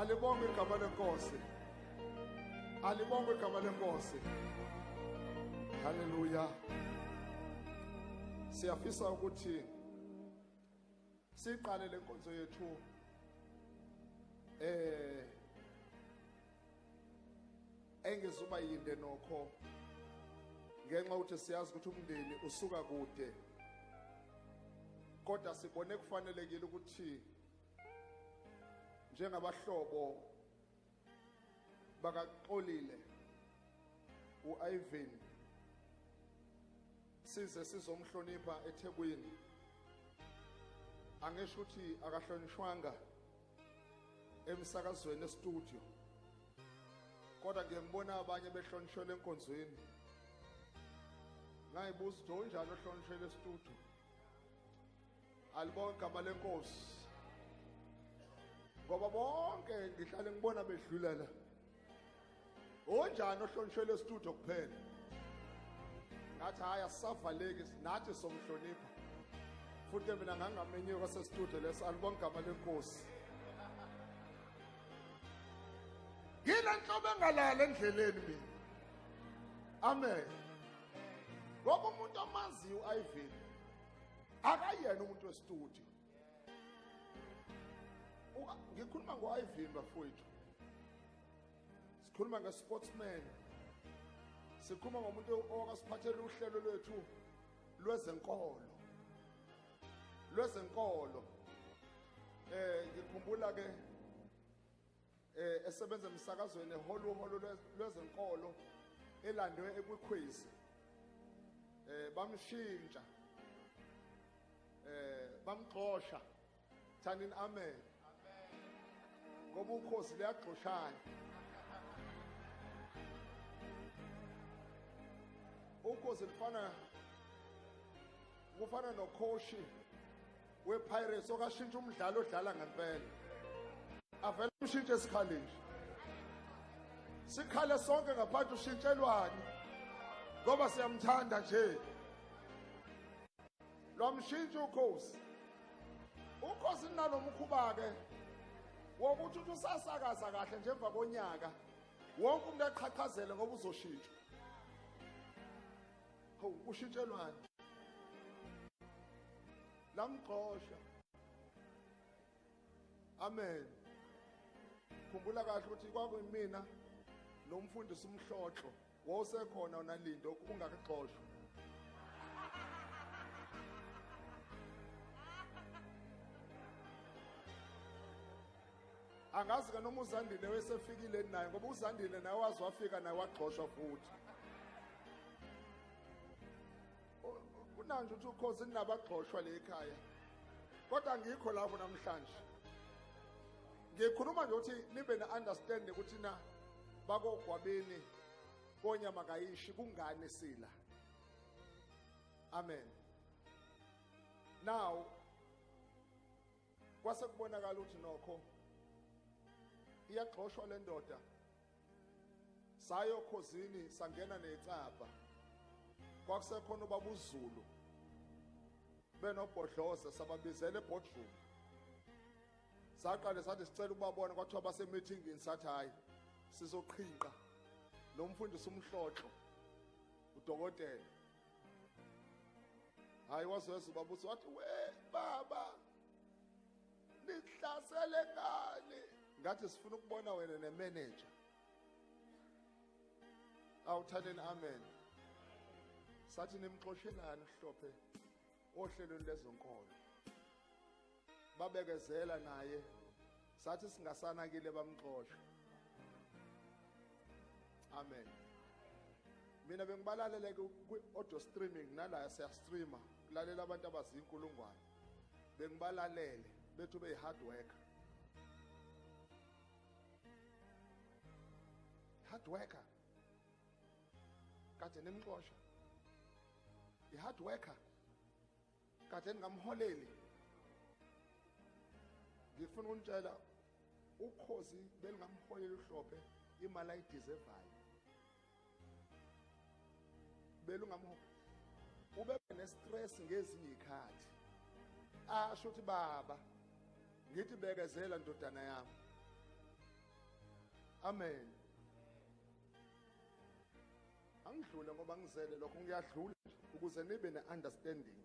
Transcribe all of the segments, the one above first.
Alibongwe igama lenkosi. Alibongwe igama lenkosi. Haleluya. Siyafisa ukuthi siqale lenkonzo yethu engezuba yinde nokho, ngenxa ukuthi siyazi ukuthi umndeni usuka kude, kodwa sibone kufanelekile ukuthi njengabahlobo bakaXolile uIvan size sizomhlonipha eThekwini. Angisho ukuthi akahlonishwanga emsakazweni estudio, kodwa ngiye ngibona abanye behlonishwele enkonzweni. Ngayibuza ukuthi unjani ohlonishwele estudio? Alibonke igama lenkosi, ngoba bonke ngihlale ngibona bedlula la. Unjani ohlonishwele estudio kuphela? Ngathi hayi, asisavaleki nathi somhlonipha. Futhi mina ngangamenyiwe kwasestudio leso. Alibonke igama lenkosi. Ngile nhlobo engalala endleleni mina. Amen. Ngoba umuntu amaziyo uIvan akayena umuntu westudio. Ngikhuluma ngoIvan bafowethu. Sikhuluma ngesportsman. Sikhuluma ngomuntu owakasiphathela uhlelo lwethu lwezenkolo. Lwezenkolo. Ngikhumbula ke esebenza emsakazweni eholo lwezenkolo elandwe ekwikhwezi. Bamshintsha. Bamxosha. Thanini amen. Ngoba ukhozi liyagxoshana. Ukhozi lifana kufana nokhoshi wePirates okashintsha umdlalo odlala ngempela. Avele ushintshe esikhali nje. Sikhale sonke ngaphandle ushintshelwani, ngoba siyamthanda nje. Lwamshintsha ukhozi. Ukhozi nalomkhuba ke wokuthi uthi usasakaza kahle nje emva konyaka wonke umuntu aqhaqhazele ngoba uzoshintshwa. Hawu, ushintshelwani? Lamxosha. Amen. Khumbula kahle ukuthi kwakuyimina nomfundisi umhloxo wawusekhona unalindo ungakaxoshwa. Angazi ke noma uZandile wesefikile naye, ngoba uZandile naye wazi wafika naye waxoshwa futhi. Kunanje uthi ukhozi ninabaxoshwa le ekhaya, kodwa ngikho lapho namhlanje. Ngikhuluma nje ukuthi nibe ne-understanding ukuthi na bakogwabeni konyama kayishi kungani sila. Amen. Now kwase kubonakala ukuthi nokho iyaxoshwa le ndoda. Sayo khozini sangena necaba. Kwakusekhona ubaba uZulu benobhodloza, sababizela eboardroom. Saqale sathi sicela ukubabona, kwathiwa base meetingini. Sathi hayi, sizoqhinqa nomfundisi umhloxo udokotela. Hayi, wazweza ubaba uthi wathi we baba nihlasele ngani? Ngathi sifuna ukubona wena nemanager. Awuthaneni amen. Sathi nimxoshelani uhlophe ohlelweni lezonkolo. Babekezela naye, sathi singasanakile bamxosha. Amen. Mina bengibalalele ku-audio streaming, nala siya streamer kulalela abantu abazinkulungwane. Bengibalalele bethu beyi hard worker. Hard worker. Kade nimxosha. I-hard worker. Kade ningamholeli. Ngifuna ukunitshela ukhozi belingamholela uhlophe imali ayideservayo. Belungamho ube ne-stress ngezinye ikhathi. Asho ukuthi baba ngithi bekezela ndodana yami. Amen. Angidlule ngoba ngizele lokho, ngiyadlula ukuze nibe ne-understanding.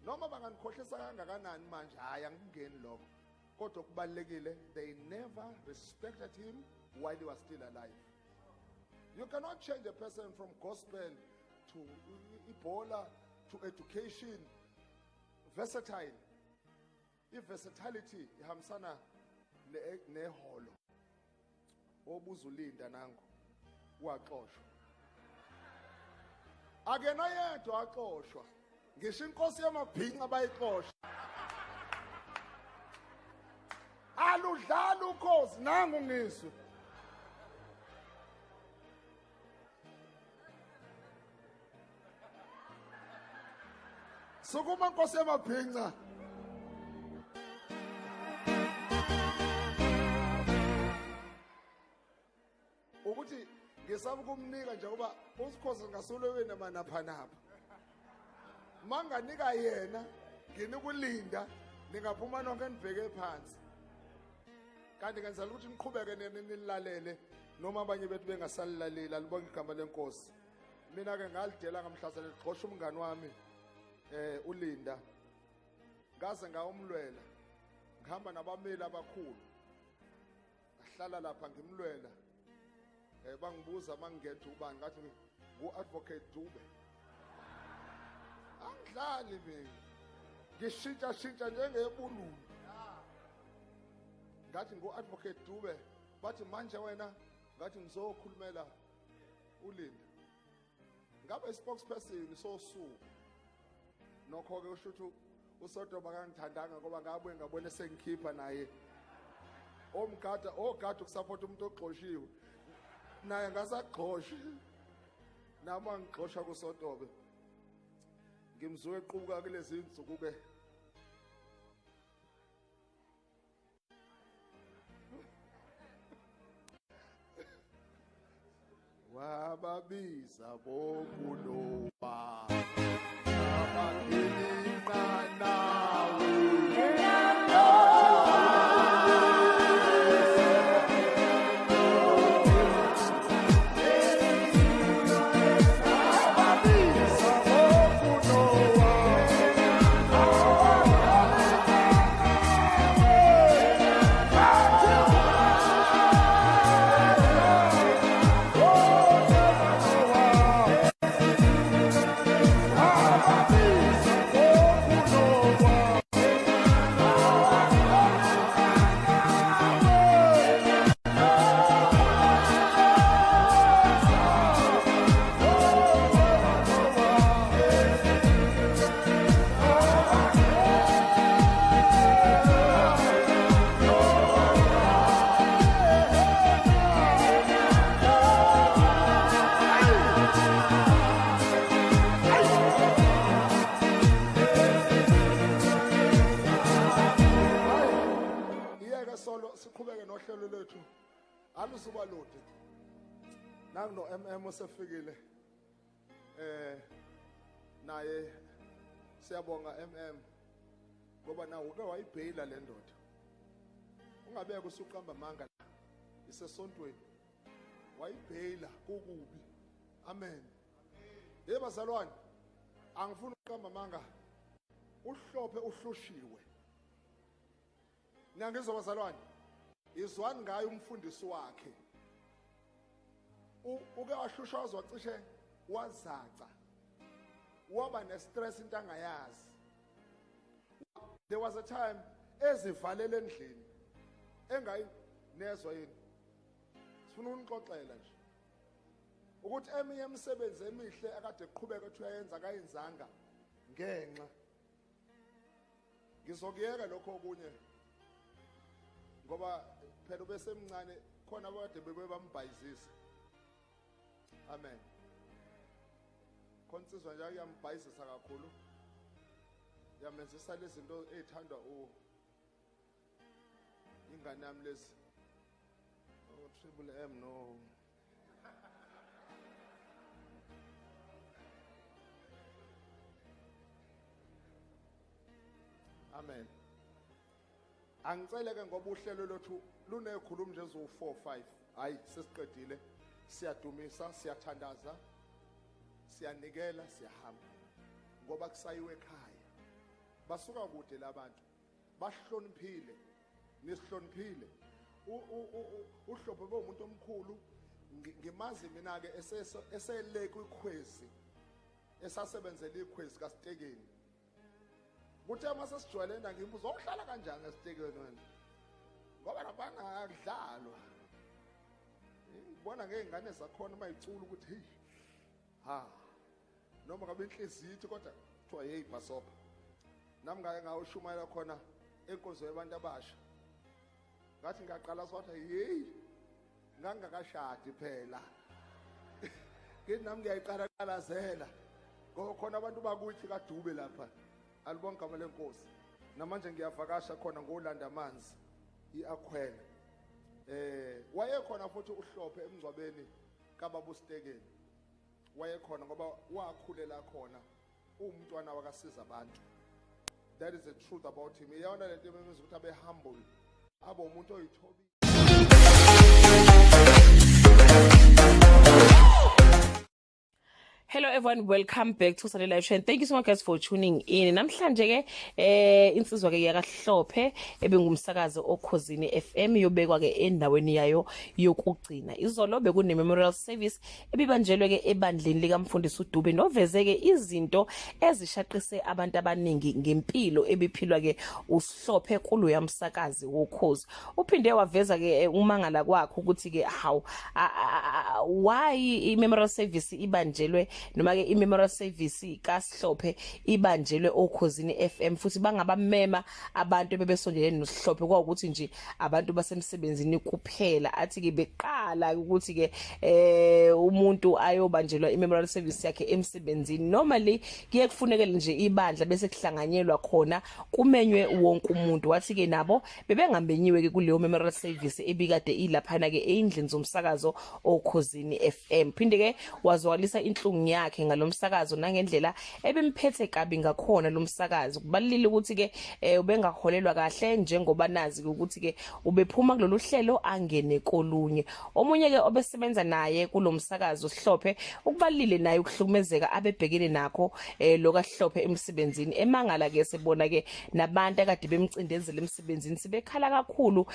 Noma banganikhohlisa kangakanani manje, hayi angingeni lokho. Kodwa kubalulekile, they never respected him while he was still alive. You cannot change a person from gospel to Ebola to education. Versatile. I-versatility ihambisana neholo. Obuza uLinda nangu waxoshwa. Akena yedwa axoshwa. Ngisho inkosi yamabhinca bayixosha. Aludlala ukhozi nangu ngizwe. Sukuma nkosi yamabhinca. Ukuthi ngisaba ukumnika njengoba usikhozi ngasulwe namanaphanapha. Manganika yena nginikulinda ningaphuma nonke nibheke phansi. Kanti ngenzela ukuthi niqhubeke nilalele noma abanye bethu bengasalilaleli. Alibonke igama lenkosi. Mina ke ngalidela ngamhlasela ligxosha umngani wami uLinda. Ngaze ngawumlwela. Ngihamba nabameli abakhulu. Ngahlala lapha ngimlwela. Bangibuza mangingethe ubani, ngathi ngu-Advocate Dube. Angidlali mina. Ngishintsha shintsha njengebululu. Ngathi ngu-Advocate Dube, bathi manje wena, ngathi ngizokhulumela uLinda. Ngabe spokesperson sosuku. Nokho ke usho ukuthi uSodoba kangithandanga ngoba ngabuye ngabona sengikhipha naye. Omgada ogada ukusupport umuntu ogxoshiwe. Naye ngasagxosha. Nami angigxosha kuSotobe. Ngimzuke equbuka kulezi insuku ke. Wababiza bokuloba abagilinqanawe. Wababiza bokuloba Alusuba lode. Nangu no MM osefikile. Naye siyabonga MM ngoba nawe uke wayibheyila le ndoda. Ungabeke usuqamba amanga la. Isesontweni. Wayibheyila kukubi. Amen. Hey bazalwane, angifuni ukuqamba amanga. Uhlophe uhlushiwe. Niyangizwa bazalwane? Izwani ngaye umfundisi wakhe. Uke wahlushwa wacishe wazaca. Waba ne-stress into angayazi. There was a time ezivalele endlini engayi nezwa yini. Sifuna ukunixoxela nje ukuthi eminye imisebenzi emihle akade eqhubeka ethi uyayenza akayenzanga ngenxa. Ngizokuyeka lokho okunye ngoba phela ubesemncane khona abakade bebe bambhayizisa. Amen. Khona insizwa nje iyambhayizisa kakhulu. Yamenzisa lezi zinto ezithandwa u ingane yami lezi. Oh, Triple M no. Amen. Angicele ke ngoba uhlelo lwethu lunekhulumi nje eziwu-4 5. Hayi, sesiqedile, siyadumisa, siyathandaza, siyanikela, siyahamba ngoba kusayiwe ekhaya. Basuka kude labantu, bahloniphile, nisihloniphile. Uhlophe bewumuntu omkhulu. Ngimazi mina ke esele kwikhwezi, esasebenzela ikhwezi kaSitekeni. Kuthe uma sesijwayelene ngimbuza, uhlala kanjani esitekeni wena? Ngoba laphana akudlalwa. Ngibona ngey'ngane zakhona uma yicula ukuthi hey, ha, noma ngabe inhliziyo ithi kodwa kuthiwa hey bhasobha. Nami ngake ngawushumayela khona enkonzo yabantu abasha. Ngathi ngaqala swathi hey, ngangingakashadi phela. Ngithi nami ngiyayiqala qalazela. Ngoba khona abantu bakuthi kaDube lapha. Alibonke igama lenkosi. Namanje ngiyavakasha khona ngolanda amanzi iakhwela. Wayekhona futhi uHlophe emngcwabeni kaBaba uSitekeni. Wayekhona ngoba wakhulela khona, uwumntwana wakasiza abantu. That is the truth about him. Iyona lento emenza ukuthi abe humble, abe umuntu oyithobile. Hello everyone, welcome back to Sunday Live Show. Thank you so much guys for tuning in. Namhlanje ke insizwa ke yakaHlophe ebengumsakazi okhozini FM yobekwa ke endaweni yayo yokugcina. Izolo bekune memorial service ebibanjelwe ke ebandleni likaMfundisi uDube noveze ke izinto ezishaqise abantu abaningi ngempilo ebiphilwa ke uShlophe kuloya msakazi wokhozi. Uphinde waveza ke umangala kwakhe ukuthi ke hawu, why i-memorial service ibanjelwe, noma ke i-memorial service kaSihlophe ibanjelwe okhozini FM futhi bangabamema abantu ebebesondelene noSihlophe, kwawukuthi nje abantu basemsebenzini kuphela. Athi ke beqala ukuthi ke umuntu ayobanjelwa i-memorial service yakhe emsebenzini. Normally kuye kufunekele nje ibandla bese kuhlanganyelwa khona, kumenywe wonke umuntu. Wathi ke nabo bebengamenyiwe ke kuleyo memorial service ebikade ilaphana ke endlini zomsakazo okhozini FM. Phinde ke wazwakalisa inhlungu yakhe ngalomsakazo nangendlela ebemphethe kabi ngakhona lomsakazo. Kubalulile ukuthi ke ubengaholelwa kahle, njengoba nazi ukuthi ke ubephuma kulolu hlelo angene kolunye. Omunye ke obesebenza naye kulomsakazo Sihlophe ukubalile naye ukuhlukumezeka abebhekene nakho lokaHlophe emsebenzini. Emangala ke sebona ke nabantu akade bemcindezela emsebenzini sebekhala kakhulu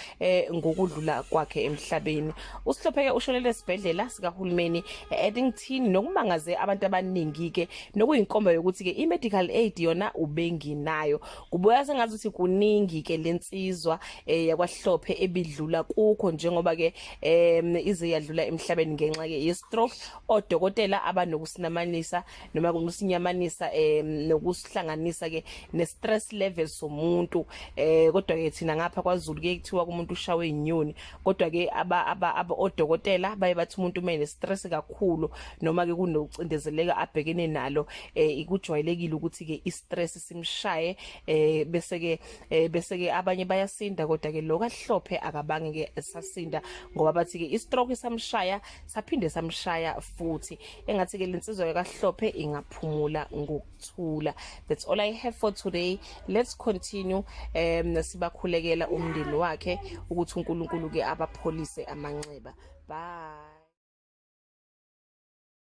ngokudlula kwakhe emhlabeni. USihlophe ke ushonele esibhedlela sikahulumeni eAddington, nokumangaze abantu abaningi ke, nokuyinkomba yokuthi ke i-medical aid yona ubenginayo. Kubuya sengathi ukuthi kuningi ke lensizwa yakwaHlophe ebidlula kukho, njengoba ke ize yadlula emhlabeni ngenxa ke ye-stroke, odokotela abanokusinamanisa noma kusinyamanisa nokusihlanganisa ke ne-stress level somuntu. Kodwa ke thina ngapha kwaZulu ke kuthiwa kumuntu ushawe inyoni, kodwa ke aba aba odokotela baye bathi umuntu uma ne-stress kakhulu noma ke kunokucindezeleka abhekene nalo, ikujwayelekile ukuthi ke i-stress simshaye, bese ke abanye bayasinda. Kodwa ke lo kaHlophe akabange ke sasinda, ngoba bathi ke i-stroke samshaya saphinde samshaya futhi. Engathi ke lensizwa kaHlophe ingaphumula ngokuthula. That's all I have for today. Let's continue sibakhulekela umndeni wakhe ukuthi uNkulunkulu ke abapholise amanxeba. Bye.